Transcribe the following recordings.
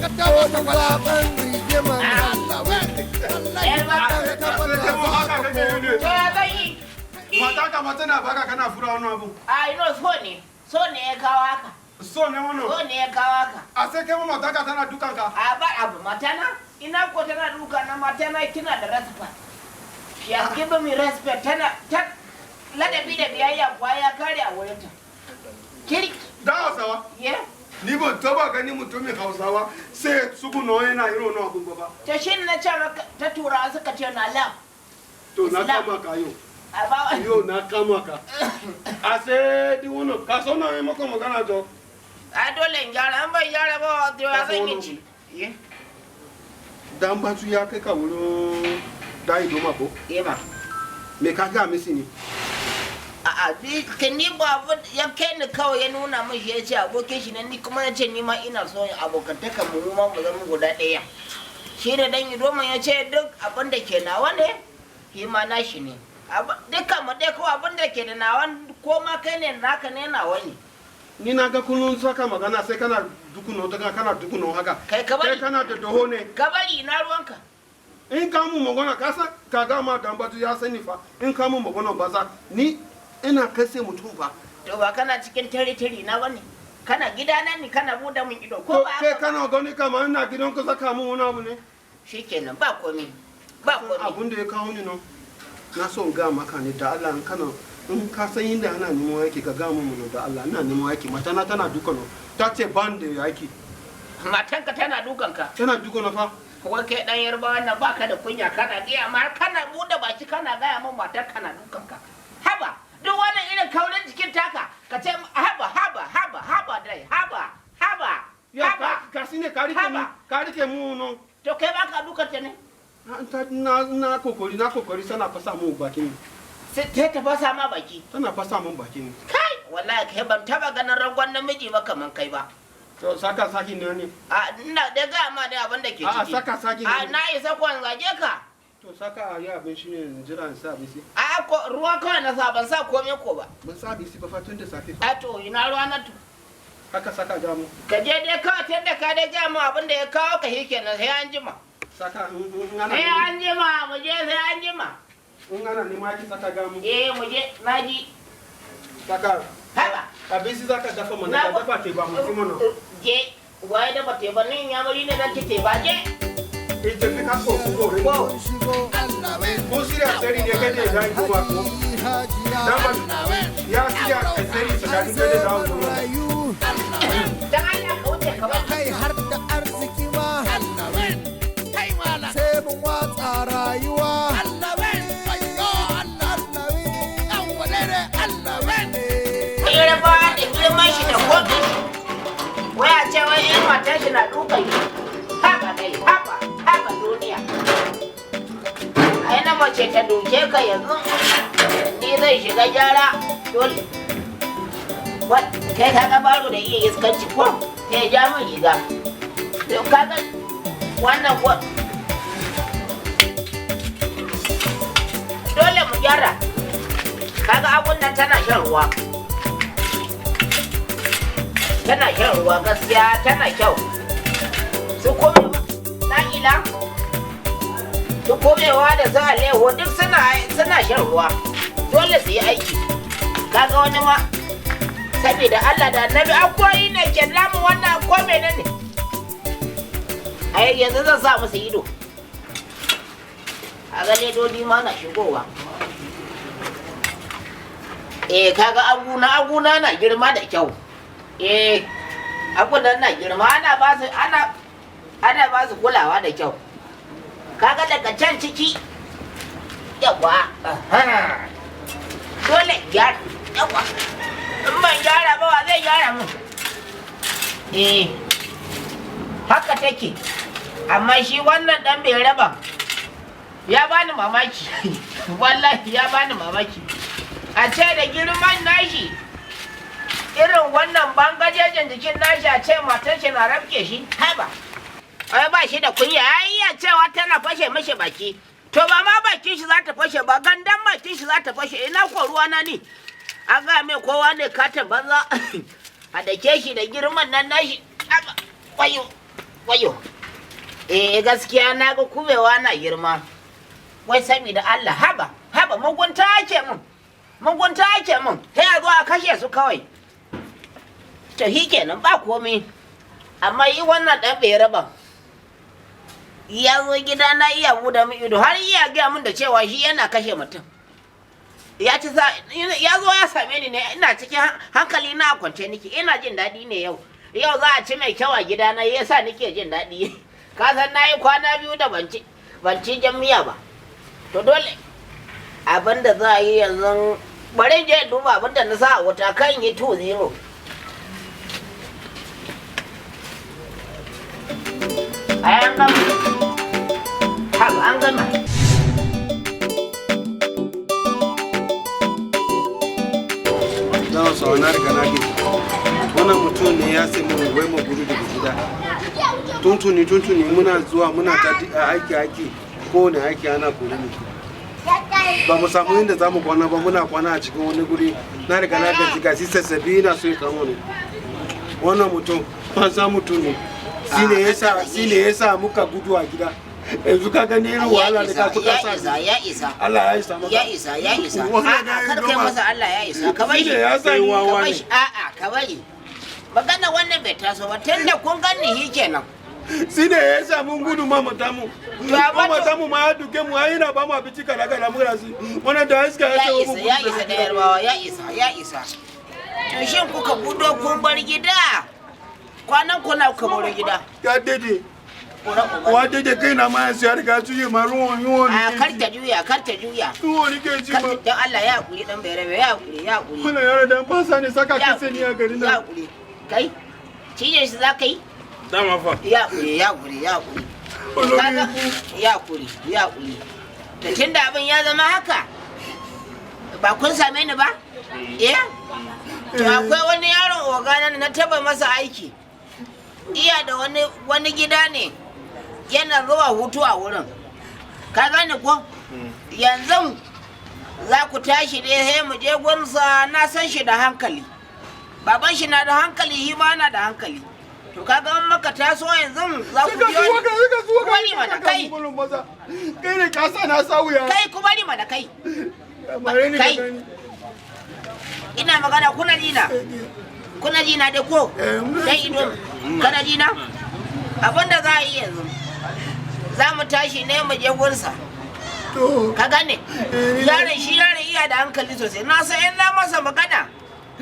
Ka taba takwala. To ya zan yi? Mata ka mata na baka kana fura wani abu. A ino so ne, so ne ya kawo haka. So ne wannan. So ne ya kawo haka. A sai kai ma mata ka tana dukan ka. A ba abu matana, ina ko tana duka na matana kina da respect. She has given me respect, tana ta ladabi da biyayya kuwa ya kare a wurinta. Kirki. Da Hausawa. Yeah. Ni ban taba gani mutumin Hausawa sai tsuguno yana irin wannan abun ba. Ta shi na ce maka ta Turawa suka ce na love. To na Islam. kama ka yau. A ba. Yau na kama ka. A sai di wannan ka so na yi maka magana to. A dole in gyara, an bai gyara ba to ya zan yi ci. Yeah. Dan Batu ya kai ka wurin Dai Doma ko? Yeah ma. Me ka ga misi ne? A'a, ni ba ya kai ni kawai ya nuna min shi, ya ce abokin shi ne, ni kuma na ce ni ma ina so abokantaka mu, mu ma mu zama guda ɗaya. Shi da dan Idoman ya ce duk abin da ke nawa ne, shi ma nashi ne. Dukkan mu ɗaya kawai, abin da ke da nawa ko ma kai ne naka ne, nawa ne. Ni na ga kullun saka magana sai kana dukuno daga kana dukuno haka. Kai ka bari. Kai kana da doho ne. Ka bari, na ruwanka. In ka mu magana, ka san ka ga ma Dan Batu ya sani fa, in ka mu magana ba za ni ina kashe mutum fa. To ba kana cikin tare na bane. Kana gidana ne, kana buɗe min ido ko Ko ba kai haka ba? kana gani kamar ina gidan ka saka mun wani abu ne. Shikenan, ba komi. Ba komi. Abun da ya kawo ni nan, na so in ga maka ne da Allah, in kana in ka san inda ana neman aiki, ka ga mun mu da Allah, ina neman aiki. Mata na tana duka no, ta ce ban da aiki. Matanka tana dukanka. Tana duka no fa. Wai kai dan Yarbawa nan baka da kunya, kana gaya ma, kana bude baki kana gaya min matar kana dukanka. Haba, duk wannan irin kaurin jikin taka ka ce haba, haba, haba, haba dai, haba, haba. Ya haba. Ka shine ka rike mu. Haba. Ka rike mu no. To kai baka dukan ta ne? Na kokori tana fasa mun baki ne. Sai ta fasa ma baki? Tana fasa mun baki ne. Kai, wallahi kai ban taba ganin ragon namiji ba kaman kai ba. To saka saki ne ne. A ina da gaya ma dai abin da ke A'a, ciki. saka saki A ne. na isa kwan zage ka. To saka a yi abin shi ne in jira in sa abinci. A ko ruwa kawai na sa, ban sa komai ko ba. Ban sa abinci ba fa tun da safe. A to ina ruwa na to. Haka saka ga mu. Ka je dai kawai, tun da ka dai gaya mu abin da ya kawo ka, shi kenan, sai an jima. Saka in ana Sai an jima, mu je, sai an jima. In ana nema ki saka ga mu. Eh, mu je, na ji. Saka Haba. abinci zaka dafa mana, ka dafa teba mu ci mana. Je, waye da ba teba ni ya muri ne zan ci teba, je. In tafi ka ko ko. Ko. Ko shirya tsari ne kai da Dai Doma ko? Dan Batu ya shirya tsari tsakanin kai da Dai Doma. Dan Allah ka wuce ka bari. Kai har da arziki ma sai mun watsa rayuwa. Yarbawa da girman shi da kofi shi. Wai a ce wai yan matan shi na dukan shi. Haba dai, haba, haba duniya. Ai na mace ta duke ka yanzu. Ni zai shiga gyara dole. Kai ka ga baro da iya iskanci ko? Sai ya ja min riga. To kaga wannan ko. Dole mu gyara. Kaga abun nan tana shan ruwa. Tana shan ruwa, gaskiya tana kyau. Su komewa la'ila, su komewa da su aleho duk suna shan ruwa. Dole su yi aiki. Kaga wani ma, saboda Allah da Annabi, akwai ne ke namu wannan ko menene? Ai yanzu zan sa musu ido. A ga ledodi ma na shigowa. Eh, kaga aguna, aguna na girma da kyau. Eh, agunan na girma, ana ba su kulawa da kyau. Kaga daga can ciki, yawa, aha. Dole gyara, yawa. In ban gyara ba, wa zai gyara mu? Eh, haka take. Amma shi wannan dan bai raba ya bani mamaki, wallahi ya bani mamaki. A ce da girman nashi, irin wannan bangajejen jikin nashi, a ce matar shi na rabke shi. Haba, ai ba shi da kunya. Ai iya cewa tana fashe mashi baki, to ba ma bakin shi za ta fashe ba, gandan bakin shi za ta fashe. Ina ko ruwa na ni? An ga mai kowa ne katin banza a dake shi da girman nan nashi. Haba, wayo. Wayo. Eh, gaskiya na ga kubewa na girma. Wai saboda Allah, haba, haba, mugunta ake mun. Mugunta ake mun. Sai a zo a kashe su kawai. To shi kenan, ba komai. Amma yi wannan ɗan ɓeraban. Ya zo gida na iya buɗe min ido har iya gaya min da cewa shi yana kashe mutum. Ya ci sa ya zo ya same ni ne ina cikin hankali na a kwance nake, ina jin daɗi ne yau. Yau za a ci mai kyau a gidana, yasa nake jin daɗi. Ka san na yi kwana 2 da ban ci jan miya ba. To dole abin da za a yi yanzu, bari in je in duba abin da na sa a wuta kan yi 2-0. Ai an gama. Haba, an gama. Na sau na riga na gaji. Wannan mutum ne ya sai mu wai mu gudu daga gida. Tuntuni tuntuni muna zuwa muna ta aiki aiki, kowane aiki ana kore mu. Ba mu samu inda za mu kwana ba, muna kwana a cikin wani guri. Na riga na gaji, ga shi sassabi na so ya kama ni. Wannan mutum fansa mutum ne. Shi ne yasa muka gudu a gida. Yanzu ka gani irin wahala da ka suka Ya sa. isa, ya isa. Allah ya isa maka. Ya isa, ya isa. Wannan A'a, ya yi kar kai noma. masa Allah ya isa. Ka bari. Shi ne ya sa ni Ka wawa bari. ne. A'a, ka bari. Magana wannan bai taso ba, tunda kun ganni shi kenan. Shi ne ya sa mun gudu ma mata mu. To, amma Ma mata mu ma ya duke mu, ai yana ba mu abinci kala kala muna ci. Wannan da iska ya Ya ce mu isa, gudu ya daga isa da gida. Yarbawa, ya isa, ya isa. To shin kuka gudo kun bar gida? Kwanan kuna kuka bar gida? Ya dede. Kura uban. Wa dede kai na ma yanzu ya riga juye ma ruwan yuwan A ne kar ke ta ji. juya, kar ta juya. Ruwan ne ke ji Kar ma. ta, dan Allah ya hakuri, dan bayar ya hakuri, ya hakuri. Wannan yaro dan fasa ne saka Ya kase ni a garin hakuri, ya nan. hakuri. Kai, cije shi za ka yi? Dama fa. Ya hakuri, ya hakuri, ya hakuri. Olórí Kaga, ibú. ya hakuri, ya hakuri. To tunda abin ya zama haka, ba kun same ni ba? Eh? To akwai wani yaron ogana da na taba masa aiki. Iya da wani gida ne, yana zuwa hutu a wurin. Ka gane ko? Yanzu za ku tashi ne sai mu je gurinsa, na san shi da hankali. Baban shi na da hankali, shi ma na da hankali. To kaga in muka taso yanzu za ku Suka biyo zuwa ni. ka suka zuwa Ku bari mana kai. Kai ne ka sa na sa wuya. Kai, ku bari mana kai. Mare ni ka Kai. gani. Ina magana kuna jina. Kuna jina dai ko? Eh, muna Dan ido. Kana jina? Abin da za a yi yanzu, za mu tashi ne mu je gurinsa. To. Ka gane? Eh, Yaron shi yaron iya da hankali sosai. Na san in na masa magana,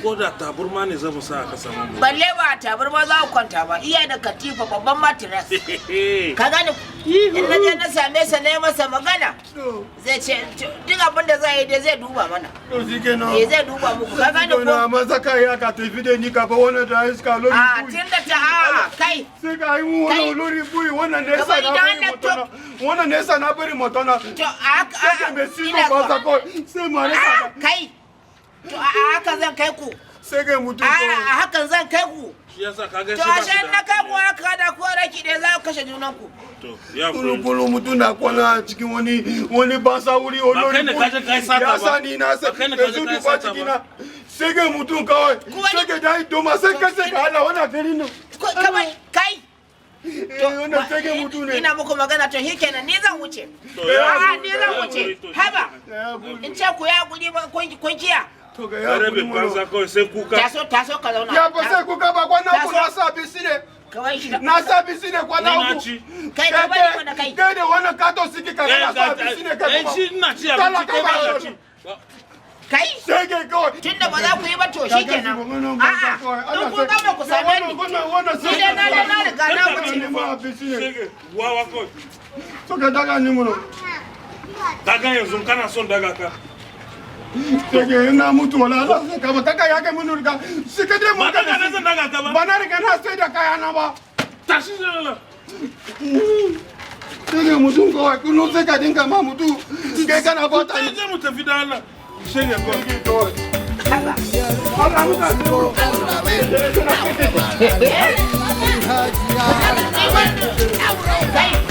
Ko da taburma ne za mu sa aka samu mu. Balle ba a tabarma za ku kwanta ba. Iya da katifa, babban mattress. Ka gane? In na je na same sa na yi masa magana, To. zai ce duk abin da za a yi dai zai duba mana. To shi kenan. Eh, zai duba muku. Ka gane ko? Amma saka ya ka tafi da ni ka ba wannan da iska lori A bui. tun da ta a kai. Sai ka yi mu Kai. wannan lori bui, wannan ne Ka sa bari na da bari Allah. motona. Wannan ne sa na bari motona. To a haka Sai ka mai a sino ina ba zuwa. sa ko sai mare A ka. kai. To a haka zan kai ku. Sai ka mutu. A hakan zan kai ku. Shi yasa ka ga To shi ba ashe shi da na kai ku haka da ku raki ɗaya za ku kashe junanku. To ya Kulu kuri. kulu mutum na kwana a cikin wani basa wuri Ba kai olori ne ka je ka yi sata Ya ba. sa ni na sa Ba kai ne ka je yanzu ka yi duba sata ba. cikina. Sai ga mutum kawai. Kuma Sai ka dai doma sai ka sai ka Allah wannan gari ne. Kamar kai. Eh, wannan sai ga mutum ne. Ina muku magana, to shikenan, ni zan wuce. To ya A'a, hakuri, ni zan ya wuce. hakuri, to shi Haba. Ya hakuri. In ce ku ya hakuri ba kun kiya. To ga ya Rabe hakuri mana. banza kawai sai kuka. Taso, taso ka zauna. Ya ba sai kuka ba, kwana uku Taso. na sa bisi ne. Kawai shi da. Na sa bisi ne kwana Ni na uku. ci. Kai, ka bari mana kai. Kai da wannan kato siki ka Eh, na sa ga- bisi ne kai eh, kuma. shi ina ci abinci, kai ba ka ci. Kai. Sai kai kawai. Tunda ba za ku yi ba, to shikenan. A'a, in kun gama ku same ni. Ni dai na riga na wuce. Shege, wawa kawai. Suka daga ni muno. Daga yanzu kana son daga ka. Shege ina mutu wala Allah sai ka ba kaka ya kai mun riga. Shi ka dai Ba mun daga na zan daga ka ba. Ba na riga na sai da kaya na ba. Tashi zan. Shege mutum kawai kullum sai ka dinga ma mutu. Kai kana bata Sai ni. je mu tafi da Allah. Shege kawai. Kawai. Haba. Allah muka Kai.